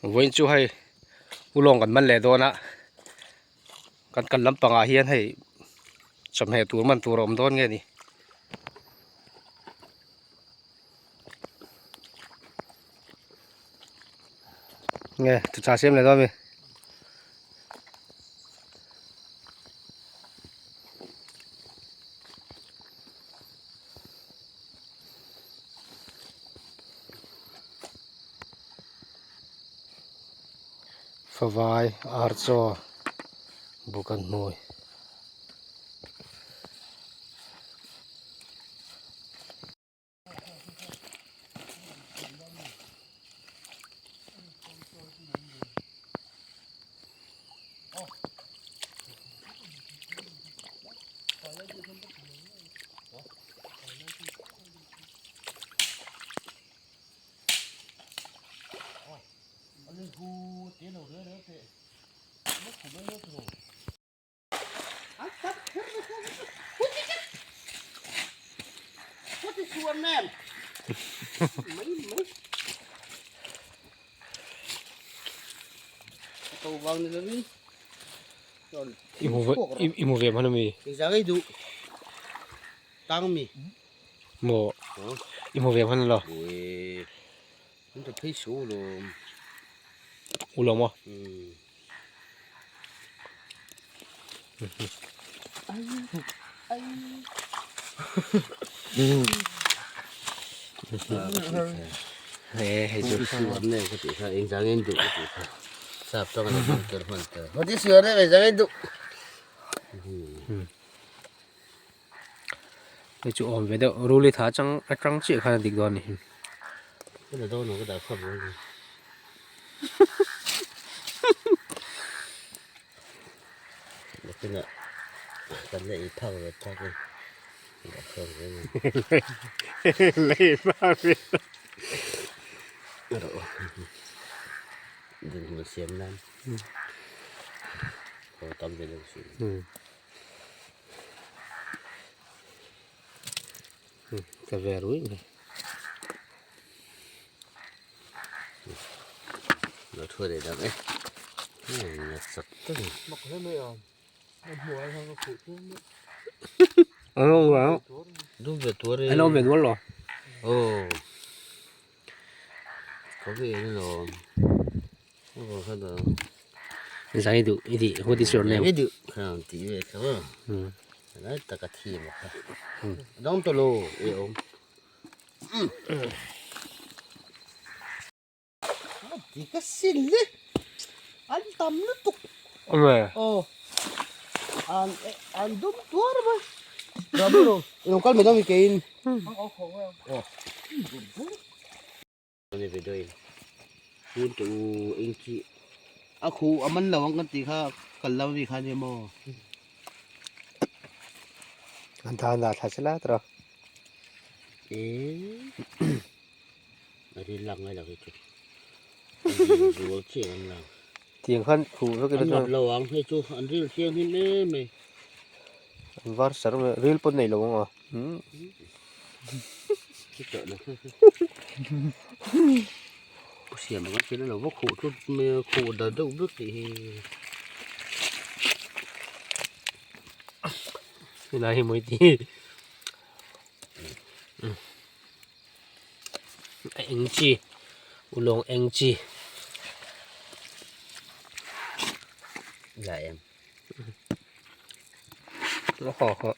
Vawiin chu hei ulawng kan man leh dawn a kan kal lampangah hian hei chawhmeh tur man tur a awm dawn nge ni. Nge tuchah siam leh dawn a mi. Favai ar chaw buk an hmui. I hmu ve hman a mi? Maw i hmu ve hman lo? U lo maw? Hei chu awm ve deuh ruli tha chang atang chiah khan a dik dawn a ni. Lei phak ve Ka ve ruih mai. Lo thu leh dang e. Na chak tak. Mak hle mai a. A hmuh ai khan ka khuh tlem mai. An lo vang. Dum ve tuar e. An lo ve nual lo. Oh. Ka ve ni lo. Zai duh i tih what is your name? Zai duh kha ti ve kha ma. Lai taka thi ma kha. Dong to lo e om. Ti ka sin le. An tam lutuk. Ame. Oh. An an dum tuar mai. Ramlo. Lo kal mai dong ke in. Ang au khong a. Oh. Ni ve doi. Hun te u eng chi. A khu a man lo ang kan tih kha kal lo mi kha ni maw. An tha an dah thla sela tawh. E. A ri lang ngai lo hi chu. Rual chi an lang. Tiang khan khu vek ila chuan. An ngap lo ang hei chu an ril thiang hlim em mai. An var sar mai ril pawh nei lo ang a. Siam ang thil lo va khuh tlut mai a khuh da deuh vek tih hi. Helai hi mawi ti a eng chi ulawng eng chi. Dạ em. Nó khó khó.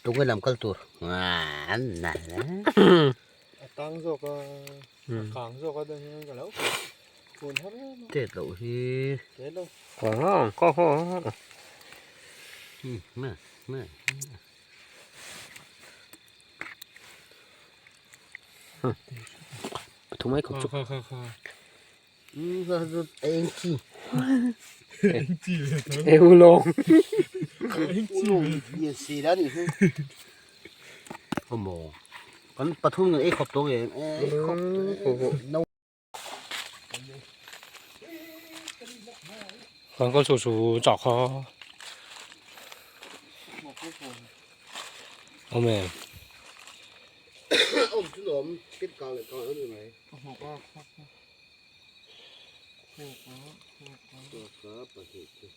Tunge lam kal tur an na A tang zawk a a kang zawk a dawn hian ka lo kun har em a. Tet loh hi. Tet lo. Kho kho. Ma ma. Pathum ai khawp chu. Kha kha kha. Eng chi. Eng chi ve tho. Eng ulawng. Eng chi ve. Lian si la ni hi. Awmaw. Kan pathum nge ei khawp tawh nge ei khawp no. Kan kal chu chu chak kha. Awm em. Awm chu nuam pit kang leh kang ani mai. Ka hmu ka khak a. Khuk a khuk a. Khuk a pahnih chu.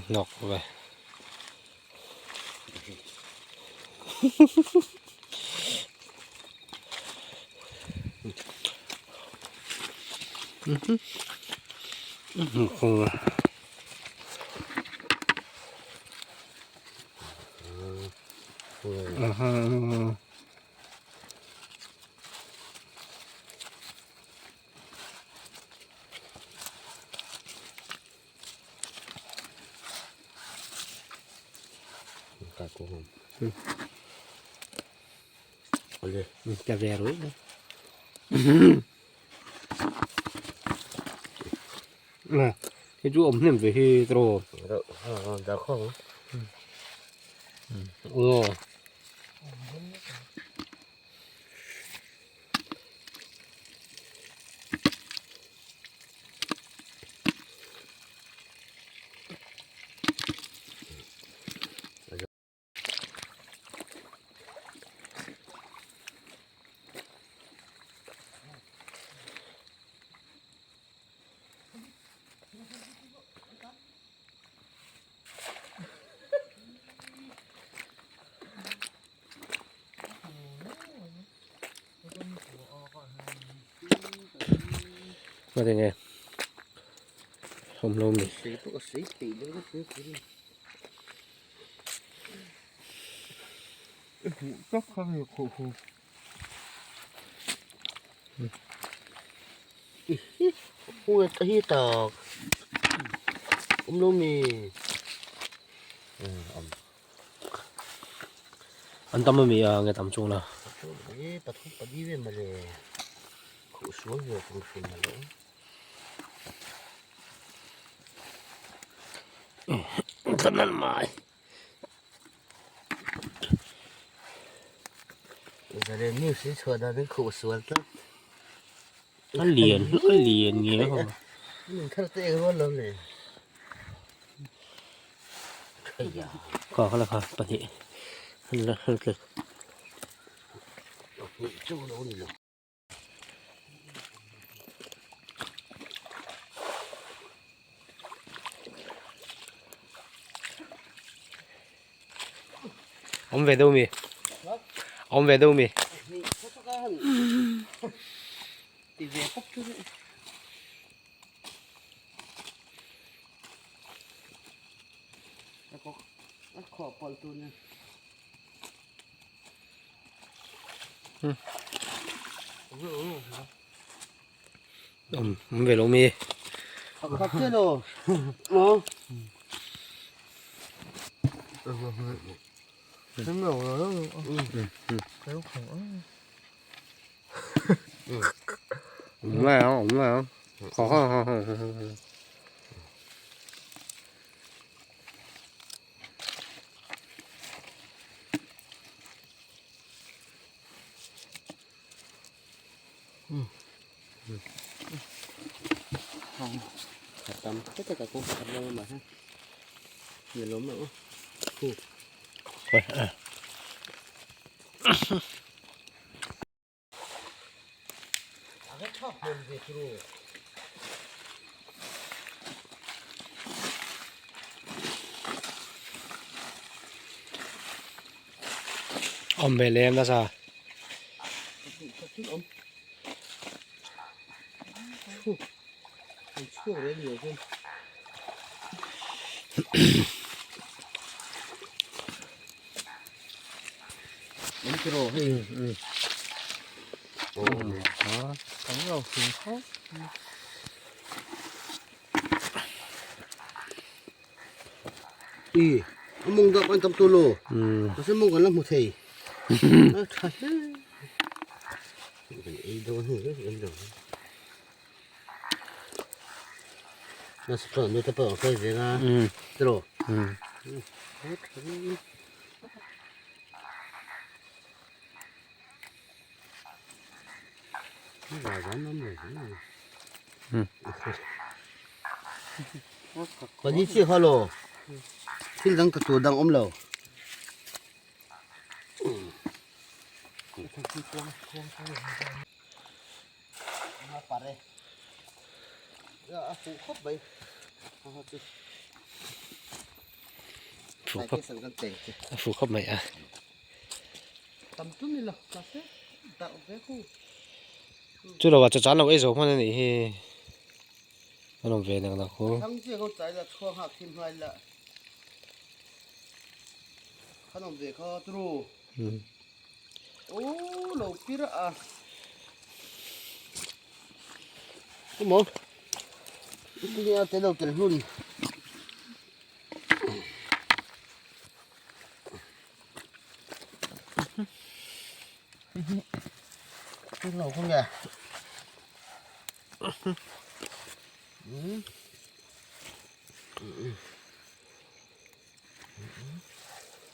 Hnawk ve. Cà ve rồi nè cái chú ống niệm về hi rồi ừ Mà thế nghe không lôm đi Tak kha ni khu khu. Ui, hi tak. Lo mi. An tam mi a nge tam chung la. E pathum padi ve male. Khu sual ve kum sun male. Kanan mai. Zare ni si chua da den khu sual ta. A lian nge ho. Mình thắt te ro lo le. Ai ya. Kha kha la kha pahnih. Han la han tla. Chu lo ni lo. Om ve đâu mi? Om ve đâu mi? Ti ve pop chu. Có khó pol tu nè. Om om ve lo mi. Khắp thế rồi. Nó. Thế mèo rồi đó. Cái khổ. Om ve om ve. Khó khó khó. Tầm tất cả các con đâu mà ha. Nhiều lắm nữa. Om ve lem da sa. Ý, mong đợi quan tâm tôi lô. Nó sẽ mong còn lắm một thầy. Nó thật. Nó sẽ phải nó tập ở cái gì na. Rồi. Còn đi chơi hoa lô. Thil dang ta tur dang awm lo. A fuh khawp mai a. Chu lo ah chawchah an lo ei zo hman a nih hi. An awm ve nak nak ho.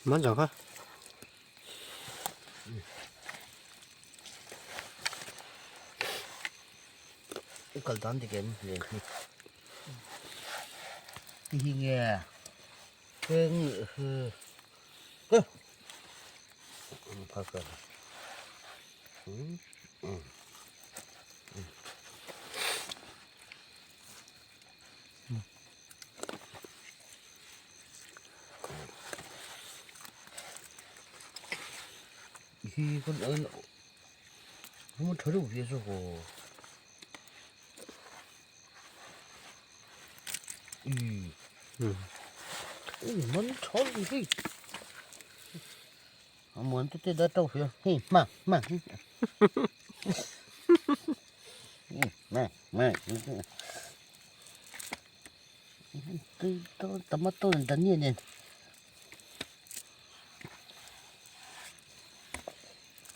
Man zawk a. Kal dan dik em len hi. Ti hi nge. Heng he.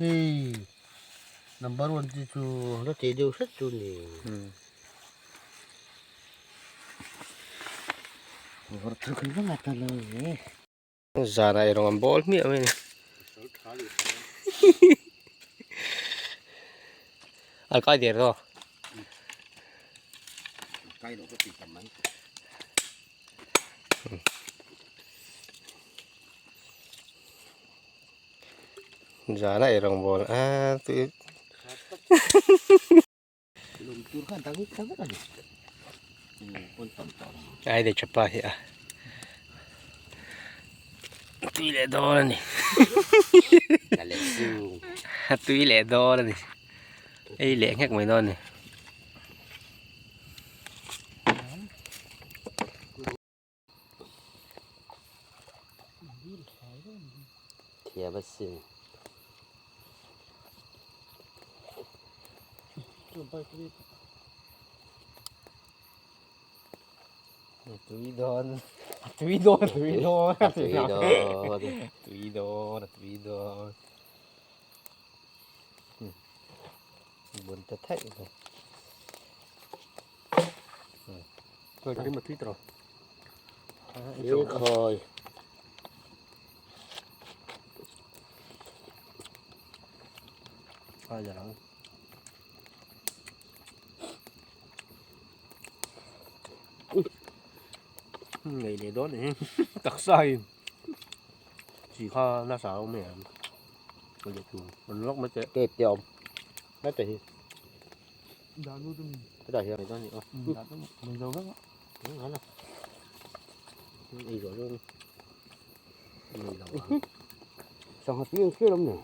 Hei number one te chu la teh deuh hret chu ni. Zan ah erawh an bawl hmiah mai a ni. A kai der daw. Zan ah erawh an bawl a tui. Ai leh thapa hi a tui leh dawn a ni a tui leh dawn a ni ei leh nghek mai dawn a ni. Thiam asin. Tui dawn tui dawn tui dawn tui dawn tui dawn tui dawn bun ta theih mai. Khawi. Nei leh dawn nih hi taksa in chi kha nasa a awm em rawn lawk mai teh. Tep te awm mai te hi. Hetah hian sangha tui ang thlir awm ni.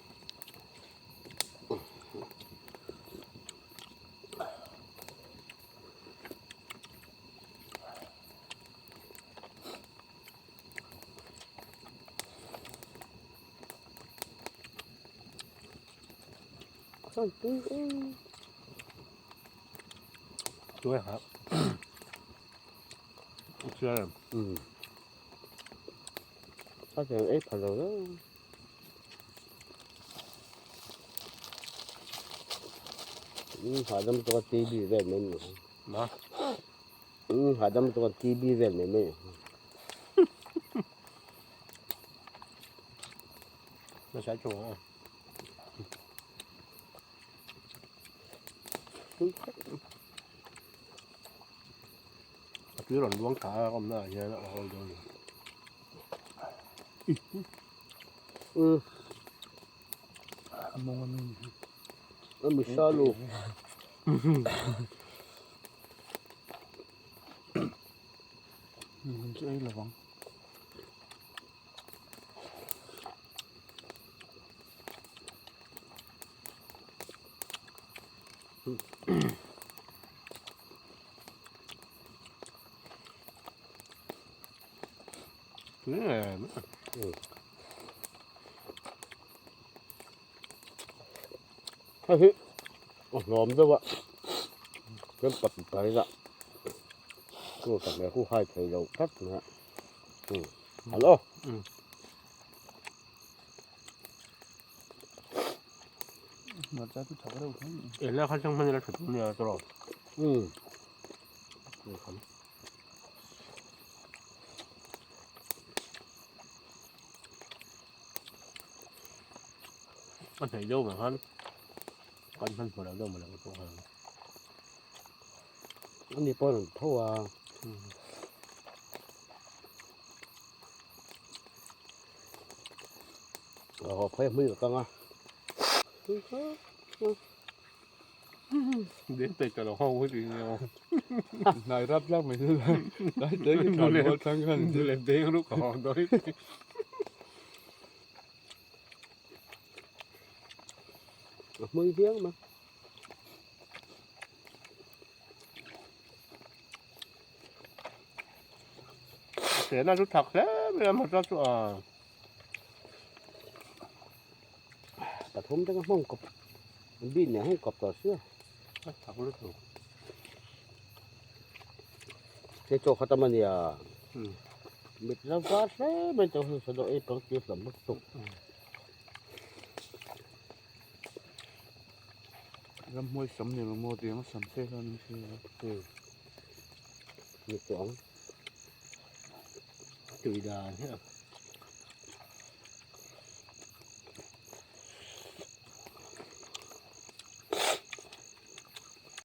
Tui hả? Chưa rồi. Ừ. Phát hiện ít phần rồi đó. Phải đâm cho tí đi về mình. Mà. Ừ, phải đâm cho tí đi về mình. Nó sẽ chua không? A tui rawn luang thla a awmna ah hian a hawl dawn a ni. A mawng a mi. A mi sa lo. Min chu ei lovang. Hei hi a hlawm deuh a kan pat pai lah chu tak leh khu hai thei lo tlat mai a hello. Ela kha chang hman ila tha tur nia tawrh. A hnaih deuh vang khan kan hman hmuh loh deuh maw lo pawh khan. Ani pawh a rawn tho a. Aw phei hmui ka kang a. Đến tay cả lò hông cái gì nhau. Nai rap lak mai chu lai te ki thlan mual thlang khan. Như là đen lúc còn đó. Hmui viang mà. Thế là chút thật thế, bây giờ một chút à. Pathum te ka hmang kawp an bin nen hmang kawp tawh sia. Thật lúc rồi. He chaw khat a mania mit la var hle mai tawh hei sado ei pang tir lam lutuk. Ramhmuai sam ni lo maw tiang a sam se khan an hria a. Ni tawh ang. Tui dan hi a.